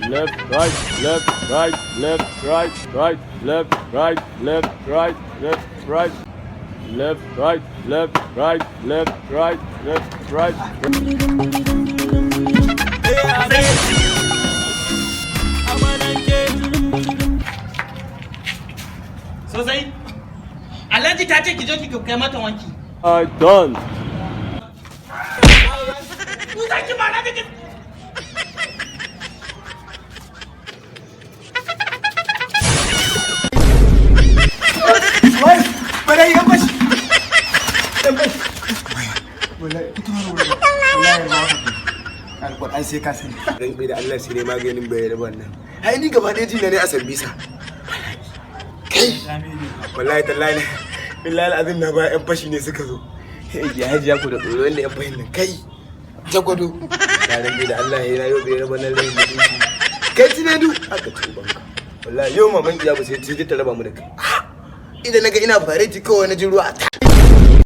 left, right, left, right, left, right, right, left, right, left, right, left, right, left, right, left, right, left, right, left, right. Sosai. Alhaji ta ce ki je ki kai mata wanki. I done. Ku za ki mara da ki. Wai, bare yan bashi. Yan bashi. Wallahi, ita ma wallahi ma haka. Alƙur'an sai ka sani. Dan bai da Allah sai ne maganin bai da wannan. Ai ni gaba ɗaya jina ne a Sambisa. Kai. Wallahi tallahi. Billahi alazim na ba yan fashi ne suka zo. Ya hajiya ku da tsoro wanda yan fashin nan kai. Jagwado. Na rage da Allah ya rayo bai raba nan rayin mutunci. Kai Tinedu aka ci ubanka. Wallahi yau maman iya ba sai ta raba mu da kai. Idan naga ina fareti kawai na ji ruwa.